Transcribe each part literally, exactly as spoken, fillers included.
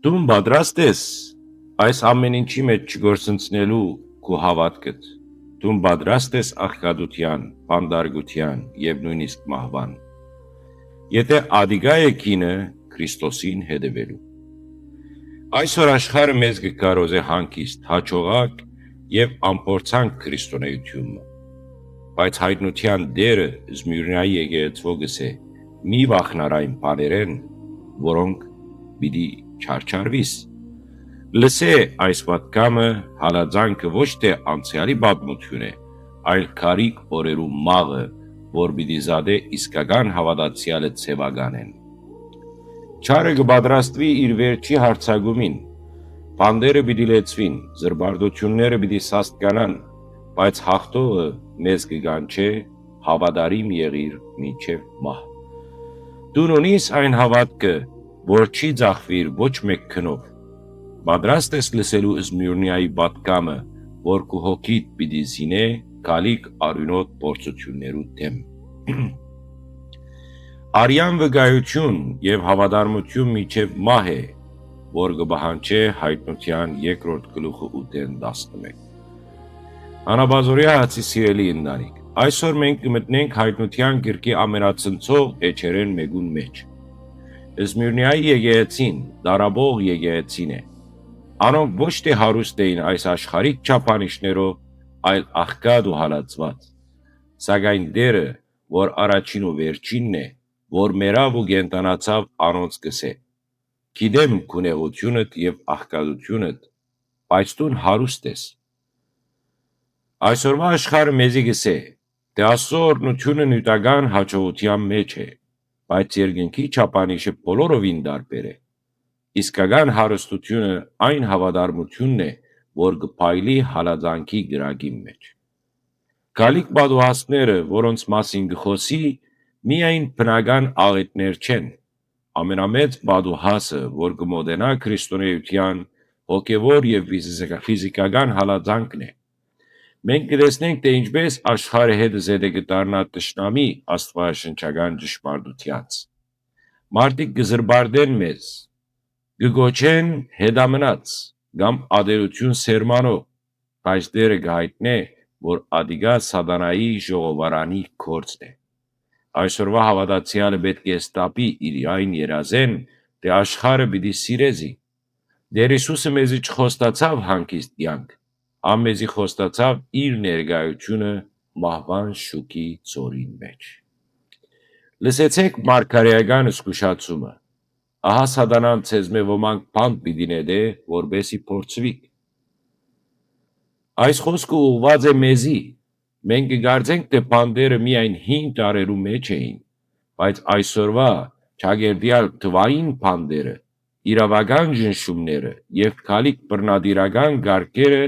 Դուն պատրաստ ես այս ամէն ինչի մէջ չկորսնցնելու քու հաւատքդ։ Դուն պատրաստ ես աղքատութեան, բանտարկութեան եւ նոյնիսկ մահուան։ Եթէ ատիկա է գինը Քրիստոսին հետեւելու։ Այսօր աշխարհը մեզ կը քարոզէ հանգիստ, հաջողակ եւ անփորձանք քրիստոնէութիւնը։ Բայց յայտնութեան Տէրը Զմիւրնայի եկեղեցւոյ կ'ըսէ. «Մի վախնար այն բաներէն, որոնք պիտի չարչարուիս»։ Լսէ այս պատգամը հալածանքը ոչ թէ անցեալի պատմութիւն է, այլ գալիք օրերու մաղը, որ պիտի զատէ իսկական հաւատացեալը ձեւականէն։ Չարը կը պատրաստուի իր վերջի յարձակումին, բանտերը պիտի լեցուին, զրպարտութիւնները պիտի սաստկանան, բայց յաղթողը մեզ կը կանչէ. «Հաւատարիմ եղիր մինչեւ մահ»։ Դուն ունի՞ս այն հաւատքը, որ չի ձախուիր ոչ մէկ գնով։ Պատրաստ ես լսելու Զմիւրնիայի պատգամը, որ քու հոգիդ պիտի զինէ գալիք արիւնոտ փորձութիւններու դէմ։ Արեան վկայութիւն եւ հաւատարմութիւն մինչեւ մահ է, որ կը պահանջէ Յայտնութեան երկրորդ գլուխը ութ տասնմէկ։ Անապազօրեայ հացի սիրելի ընտանիք, այսօր մենք կը մտնենք Յայտնութեան գրքի ամենացնցող էջերէն մէկուն մէջ։ Զմիւրնիայի եկեղեցին, դարաբող եկեղեցին է։ Անոնք ոչ թէ հարուստ էին այս աշխարհիկ չափանիշներով, այլ աղքատ ու հալածուած։ Սակայն Տէրը, որ առաջին ու վերջինն է, որ մեռաւ ու կենդանացաւ, անոնց կ'ըսէ. «Գիտեմ քու նեղութիւնդ եւ աղքատութիւնդ, բայց դուն հարուստ ես»։ Այսօրվա աշխարհը մեզի կ'ըսէ, թէ Աստծո օրհնութիւնը նիւթական յաջողութեան մէջ է, բայց երկնքի չափանիշը բոլորովին տարբեր է։ Իսկական հարստութիւնը այն հաւատարմութիւնն է, որ կը փայլի հալածանքի կրակին մէջ։ Գալիք պատուհասները, որոնց մասին կը խօսի, միայն բնական աղէտներ չեն։ Ամենամեծ պատուհասը, որ կը մօտենայ քրիստոնէութեան, հոգեւոր եւ ֆիզի-, ֆիզիկական հալածանքն է։ Մենք կը տեսնենք, թէ ինչպէս աշխարհը հետը զետը կը դառնայ թշնամի աստուածաշնչական ճշմարտութեանց։ Մարդիկ կը զրպարտեն մեզ, կը կոչեն հետամնաց կամ ատելութիւն սերմանող, բայց Տէրը կը յայտնէ, որ ատիկա սատանայի ժողովարանի գործն է։ Այսօրվա հաւատացեալը պէտք է ստապի իր այն երազէն, թէ աշխարհը պիտի սիրէ զի։ Տէր Յիսուսը մեզի չխոստացաւ հանգիստ կեանք, ան մեզի խոստացաւ իր ներկայութիւնը մահուան շուքի ծորին մէջ։ Լսեցէք մարգարէական զգուշացումը. «Ահա սատանան ձեզմէ ոմանք բանտ պիտի նետէ, որպէս զի փորձուիք»։ Այս խօսքը ուղղուած է մեզի։ Մենք կը կարծենք, թէ բանտերը միայն հին տարերու մէջ էին, բայց այսօրուայ ճակերտեալ թուային բանտերը, իրաւական ճնշումները եւ գալիք բռնատիրական կարգերը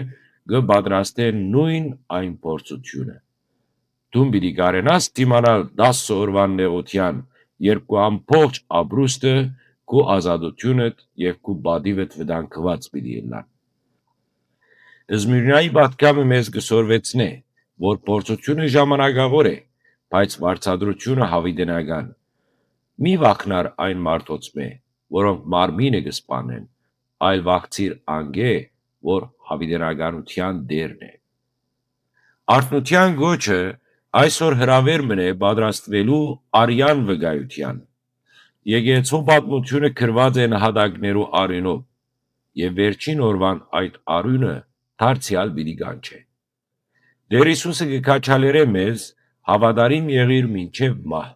կը պատրաստեն նոյն այն փորձութիւնը։ Դուն պիտի կարենա՞ս դիմանալ տասը օրուան նեղութեան, երբ քու ամբողջ ապրուստը, քու ազատութիւնդ եւ քու պատիվդ վտանգուած պիտի ըլլան։ Զմիրնայի պատգամը մեզ կը սորվեցնէ, որ փորձութիւնը ժամանակաւոր է, բայց վարձատրութիւնը յաւիտենական։ Մի վախնար այն մարդոցմէ, որոնք մարմինը կը սպանեն, այլ վախցիր անկէ, որ յաւիտենականութեան Տէրն է։ Արթնութեան կոչը այսօր հրաւեր մըն է պատրաստուելու արեան վկայութեան։ Եկեղեցու պատմութիւնը գրուած է նահատակներու արիւնով, եւ վերջին օրուան այդ արիւնը դարձեալ պիտի կանչէ։ Տէր Յիսուսը կը քաջալերէ մեզ. «Հաւատարիմ եղիր մինչեւ մահ»։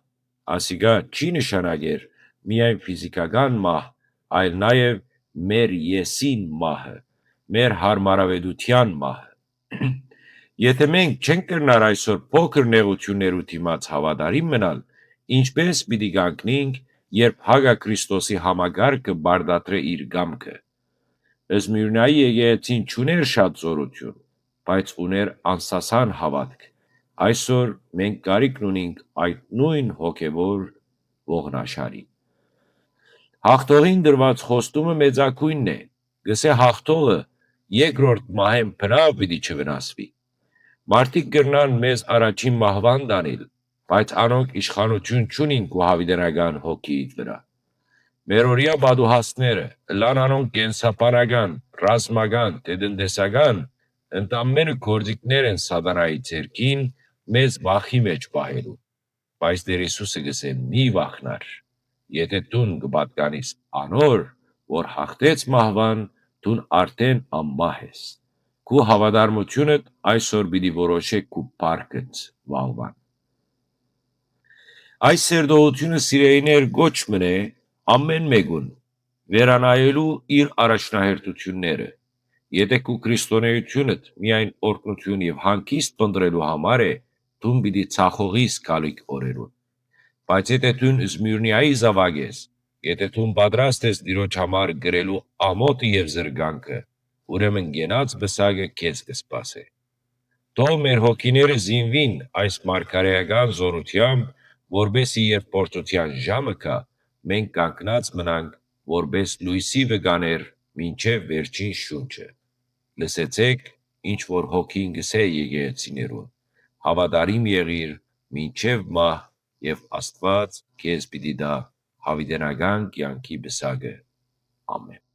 Ասիկա չի նշանակեր միայն ֆիզիկական մահ, այլ նաեւ մեր եսին մահը, մեր յարմարաւետութեան մահը։ Եթէ մենք չենք կրնար այսօր փոքր նեղութիւններու դիմաց հաւատարիմ մնալ, ինչպէ՞ս պիտի կանգնենք, երբ հակա Քրիստոսի համակարգը պարտադրէ իր կամքը։ Զմիրնայի եկեղեցին չունէր շատ զօրութիւն, բայց ունէր անսասան հաւատք։ Այսօր մենք կարիքն ունենք այդ նոյն հոգեւոր ողնաշարին։ Յաղթողին տրուած խոստումը մեծագոյնն է, կ'ըսէ յաղթողը, երկրորդ մահէն բնաւ պիտի չվնասուի։ Մարդիկ կրնան մեզ առաջին մահուան տանիլ, բայց անոնք իշխանութիւն չունին քու յաւիտենական հոգիիդ վրայ։ Մերօրեայ պատուհասները, ըլլան անոնք կենսաբանական, ռազմական, թէ տնտեսական, ընդամէնը գործիքներ են սատանայի ձեռքին, մեզ վախի մէջ պահելու։ Բայց Տէր Յիսուսը կ'ըսէ. «Մի վախնար, եթէ դուն կը պատկանիս անոր, որ յաղթեց մահուան, դուն արդէն անմահ ես։ Քու հաւատարմութիւնդ այսօր պիտի որոշէ քու փառքդ վաղուան»։ Այս սերտողութիւնը, սիրելիներ, կոչ մըն է ամէն մէկուն վերանայելու իր առաջնահերթութիւնները։ Եթէ քու քրիստոնէութիւնդ միայն օրհնութիւն եւ հանգիստ փնտռելու համար է, դուն պիտի ցախողիս գալիք օրերուն։ Բայց եթէ դուն Սմիրնիայի զաւակ ես, եթէ դուն պատրաստ ես Տիրոջ համար կրելու ամօթը եւ զրկանքը, ուրեմն կենաց պսակը քեզ կը սպասէ։ Թող մեր հոգիները զինուին այս մարգարէական զօրութեամբ, որպէսզի երբ փորձութեան ժամը գայ, մենք կանգնած մնանք, որպէս լոյսի վկաներ մինչեւ վերջին շունչը։ Լսեցէք, ինչ որ հոգին կ'ըսէ եկեղեցիներուն. «Հաւատարիմ եղիր մինչեւ մահ, եւ Աստուած քեզ պիտի տայ յաւիտենական կեանքի պսակը»։ Ամէն։